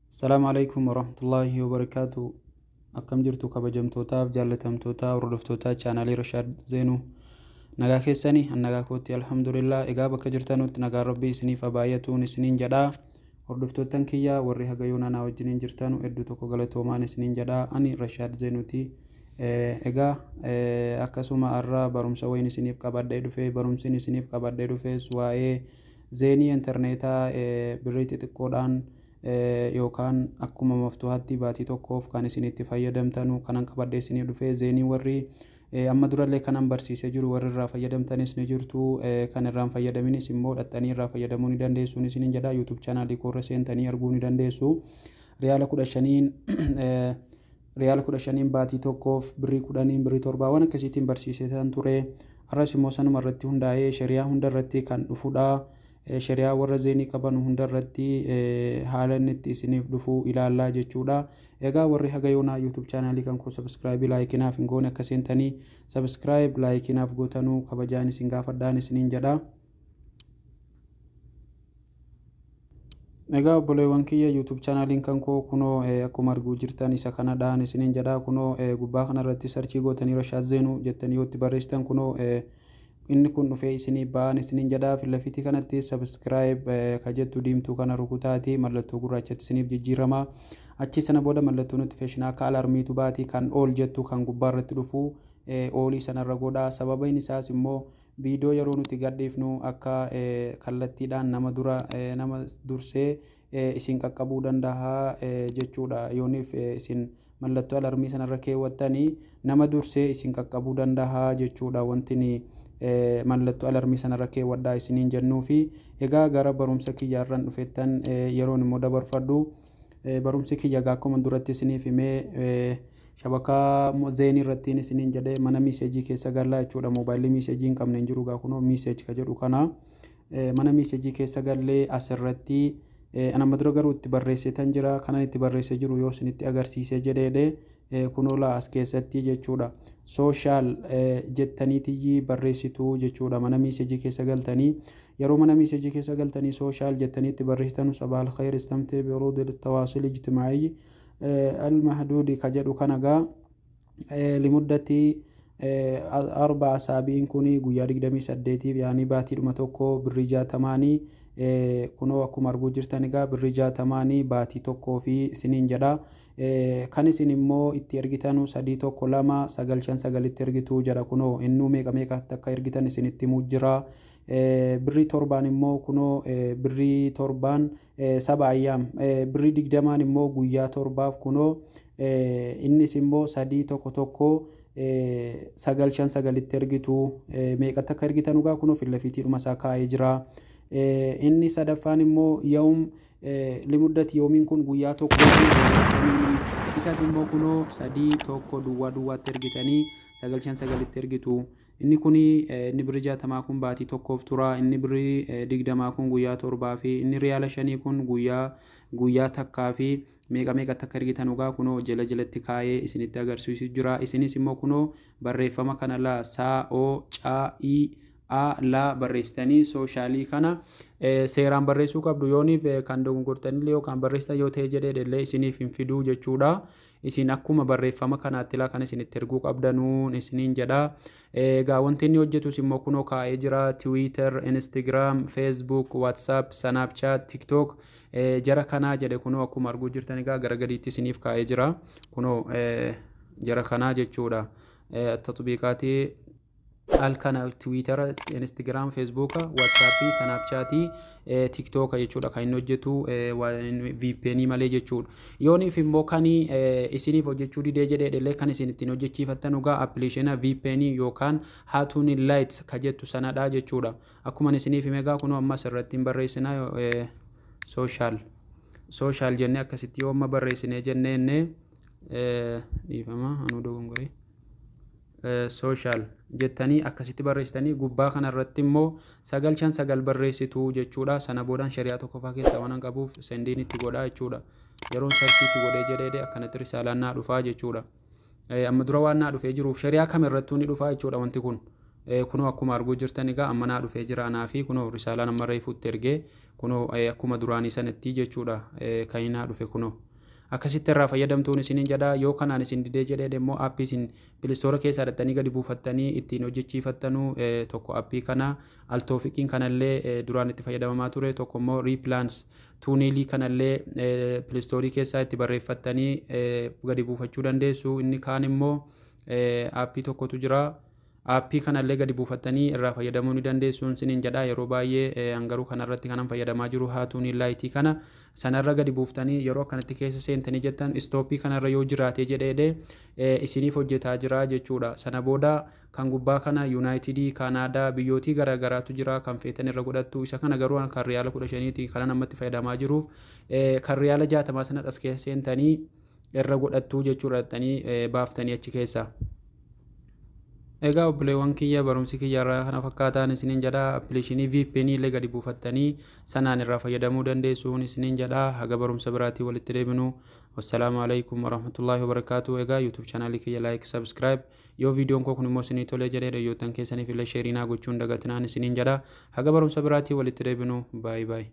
Salaamu alaikum warahmatullaahi wabarakaatu. Akkam jirtu kabajamtootaaf jaallatamtoota hordoftoota chaanaalii Rashaad Zeenuu? Nagaa keessanii? An nagaa kootti, alhamdulillah. Egaa bakka jirtanutti nagaan Rabbii isiniif haa baay'atuun isiniin jedhaa. Hordoftoottan kiyya warri haga yoonaa naa wajjiniin jirtanu, hedduu tokko galatoomaan isiniin jedhaa. Ani Rashaad Zeenuuti. Egaa akkasuma har'a barumsa wayin isiniif qabadhee dhufe. Barumsin isiniif qabadhee dhufes waa'ee zeenii intarneetaa birrii xixiqqoodhaan yookaan akkuma maftuhaatti baatii tokkoof kan isin itti fayyadamtanu kanan qabadhee isinii dhufe. Zeenii warri amma durallee kanan barsiisee jiru, warri irraa fayyadamtanis ni jirtu, kan irraan fayyadaminis immoo dhaxxanii irraa fayyadamuu ni dandeessuun isiniin jedha. YouTube chaanaalii koorra seentanii arguu ni dandeessu. Riyaala 15n, riyaala 15n baatii tokkoof, birrii 10n, birrii 7 waan akkasiitiin barsiisetan ture. Har'as immoo sanuma irratti hundaa'ee shari'aa hunda irratti kan dhufudha. Shari'aa warra zeenii qaban hunda irratti haala inni itti isiniif dhufu ilaallaa jechuudha. Egaa warri haga yoonaa YouTube chaanaalii kan koo subscribe, like naaf hin goone, akka seentanii subscribe, like naaf gootanuu kabajaan isin gaafadhaan isiniin jedha. Egaa obboleewwan kiyya, YouTube chaanaaliin kan koo kunoo akkuma arguu jirtan isa kanadhaan isiniin jedha. Kunoo gubbaa kanarratti search gootanii Rashaad Zeenuu jettanii yoo itti barreessitan, kunoo inni kun dhufee isinii ba'an isiniin jedha. Filafitii kanatti subscribe ka jettu diimtuu kana rukutaati, mallattoo gurraachatti isiniif jijjiirama. Achi sana booda mallattoo notification akka alarmiitu baati, kan all jettu kan gubbaa irratti dhufu all sanarra godha. Sababiin isaas immoo viidiyoo yeroo nuti gadhiifnu akka kallattiidhaan nama dura, nama dursee isin qaqqabuu danda'a jechuudha. Yooniif isin mallattoo alarmii sanarra keewwattanii, nama dursee isin qaqqabuu danda'a jechuudha wanti mallattoo alarmii sanarra keewwadhaa isiniin jennuufi. Egaa gara barumsa kiyyaarran dhufettan yeroon immoo dabarfadhu. Barumsi kiyya egaa akkuma duratti isiniif himee shabakaa zeenii irrattiin isiniin jedhee, mana message keessa gallaa jechuudha. Moobaayilii message hin qabne hin jiru. Gaa kunoo message ka jedhu kana mana message keessa gallee, asirratti anamma dura garuu itti barreessetan jira. Kanan itti barreessee jiru yoo isinitti agarsiisee jedheedhe, kunoo laa as keessatti jechuudha. Social jettaniitiyyi barreessitu jechuudha. Mana message keessa galtanii, yeroo mana message keessa galtanii social jettanii itti barreessitanu, صباح الخير، استمتع بعروض التواصل الاجتماعي المحدود ka jedhu kana gaa لمدة 4 أسابيع kuni guyyaa 28f, yaanii baatiidhuma tokko birrii 60nii. Kunoo akkuma arguu jirtan egaa birrii 60nii baatii tokkoo fi isiniin jedha. Kan isin immoo itti ergitanu 312959tti ergitu jedha. Kunoo innuu meeqa meeqatti akka ergitan isinitti himuu jira. Birrii 7n immoo kunoo birrii 7n 7 أيام, birrii 20n immoo guyyaa 7f, kunoo innis immoo 311959tti ergitu. Meeqatti akka ergitan dhugaa kunoo fillafiitiidhuma isaa kaa'ee jira. Inni sadaffaan immoo يوم لمدة يومين kun guyyaa tokkoo fi 5n, isas immoo kunoo 3 1 duwwaa duwwaatti ergitanii 959tti ergitu. Inni kuni, inni birrii 60 kun baatii tokkoof tura, inni birrii 20 kun guyyaa 7 fi inni riyaala 5 kun guyyaa takkaa fi meeqa meeqatti akka ergitan dhugaa kunoo jala jalatti kaa'ee isinitti agarsiisu jira. Isinis immoo kunoo barreeffama kana laa saa o caa i a la barreessitanii social kana seeraan barreessuu qabdu. Yooniif kan dogongortanillee yookaan barreessitan yoo ta'e jedhee illee isiniif hin fiduu jechuudha. Isin akkuma barreeffama kanaatti laa kan isin itti erguu qabdanuun isiniin jedha. Egaa wanti inni hojjetus immoo kunoo kaa'ee jira: Twitter, Instagram, Facebook, WhatsApp, Snapchat, TikTok jara kanaa jedhe. Kunoo akkuma arguu jirtan egaa gara gadiitti isiniif kaa'ee jira. Kunoo jara kanaa jechuudha. تطبيقات al kana Tiwiitara, Instagram, Feesbuuka, Waatsaappii, Sanaapchaatii, Tiktooka jechuudha kan inni hojjetu VPN malee jechuudha. Yooniif immoo kan isiniif hojjechuu didee jedhee illee, kan isin ittiin hojjechiifattan dhugaa appilikeeshina VPN yookaan Hatune Lite ka jettu sanadha jechuudha. Akkuma isiniif hime egaa kunoo ammas irratti hin barreessinaa. Social, social jennee akkasitti yoo amma barreessinee jenneenne, dhiifama, anuu dogongoree, social jettanii akkasitti barreessitanii gubbaa kanarratti immoo 959 barreessitu jechuudha. Sana boodaan shari'aa tokkoffaa keessaa waan qabuuf sendiin itti godhaa jechuudha. Yeroon search itti godhee jedhee akkanatti risaalaan naa dhufaa jechuudha. Amma dura waan naa dhufee jiruuf shari'aa kam irrattuu ni dhufaa jechuudha wanti kun. Kunoo akkuma arguu jirtan egaa amma naa dhufee jira anaa fi kunoo risaalaan amma reefuutti ergee kunoo akkuma duraanii sanatti jechuudha kan inni naa dhufe kunoo. Akkasitti irraa fayyadamtuun isiniin jedha. Yoo kanaan isin didee jedhee immoo aappii isin Play Store keessaa dhattanii gadi buufattanii ittiin hojjechiifattanuu tokko aappii kana Altoofiqiin kanallee duraan itti fayyadamamaa ture, tokko immoo Riipilaans Tuuniilii kanallee Play Store keessaa itti barreeffattanii gadi buufachuu dandeessu. Inni kaan immoo aappii tokkotu jira. Aappii kanallee gadi buufattanii irraa fayyadamuu ni dandeessu isiniin jedha. Yeroo baay'ee hangaruu kanarratti kanan fayyadamaa jiru haa Tuuniin Lite kana sanarra gadi buuftanii yeroo akkanatti keessa seentanii jettan stop kanarra yoo jiraate jedheedhe isiniif hojjetaa jira jechuudha. Sana booda kan gubbaa kana Yuunaayitidii, Kaanaadaa, biyyootii garaagaraatu jira, kan feetan irra godhattu. Isa kana garuu kan riyaala 15ti kanan ammatti fayyadamaa jiruuf kan riyaala 60 sanas as keessa seentanii irra godhattu jechuudha, baaftanii achi keessa. Egaa obboleewwan kiyya, barumsi kiyya irraa kana fakkaataan isiniin jedha. Appilikeeshinii VPN illee gadi buufattanii sanaan irraa fayyadamuu dandeessuun isiniin jedha. Haga barumsa biraatii walitti deebinu, wassalaamu alaikum warahmatullaahi wabarakaatu. Egaa YouTube chaanaalii kiyya like, subscribe, yoo viidiyoon koo kun immoo isinii tolee jedhee hiriyoottan keessaniif illee share naa gochuun dagatinaan isiniin jedha. Haga barumsa biraatii walitti deebinu, baay'ee baay'ee.